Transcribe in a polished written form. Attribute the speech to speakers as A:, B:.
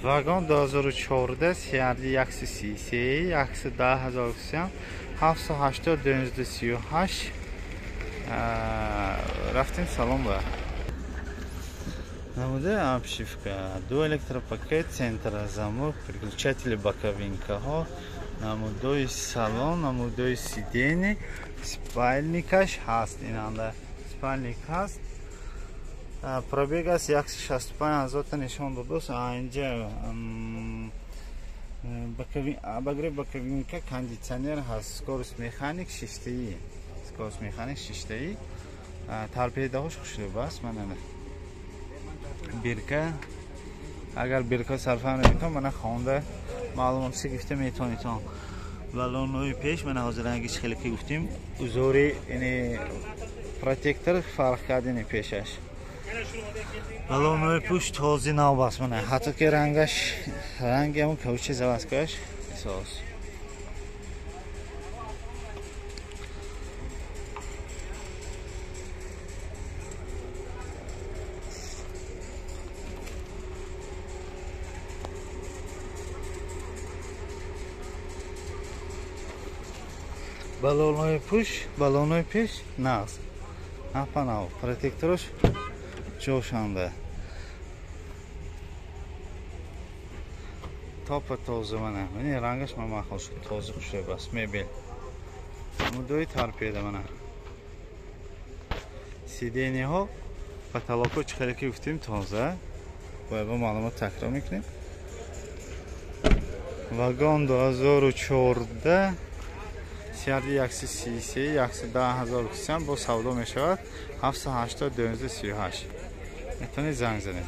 A: Вагон 2014 CRD 133 110 000 780 938. Рафтем салон ба. Намудаи обшивка, ду электропакет, центрозамок, переключатели боковинкаҳо, намудои салон, намудои сидени, спальникаш ҳаст, инанда спальник ҳаст. Пробег аст 165 ҳазорта нишон додааст. Инҷа обогрев боковинка, кондитсионер ҳаст, скорость механик шиштаи, скорость механик шиштаи, торпедаҳош хушлуб аст. Мана бирка, агар бирка сарфа наметавон, мана хонда маълумотшо гирифта метавонитон. Баллонҳои пеш мана ҳозир рангиш хеле ки гуфтем, узори ини протектор фарқ кардини пешаш. Баллонҳои пушт този нав аст, мана ҳатто ки рангаш ранги ҳамон каучи заводскаяш эҳсос. Баллонҳои пуш, баллонҳои пеш нағз, напанав, протекторош ҷошанда, топа тоза. Мана мани рангаш ма махол шуд, тоза хушрӯб аст. Мебел мудои торпеда, мана сидениҳо, потолокҳо чӣ хеле ки гуфтем тоза. Бояд бо маълумот такрор мекунем. Вагон 2014 CRD 133 110 000 бо савдо мешавад. 780 938 метавонед занг занед.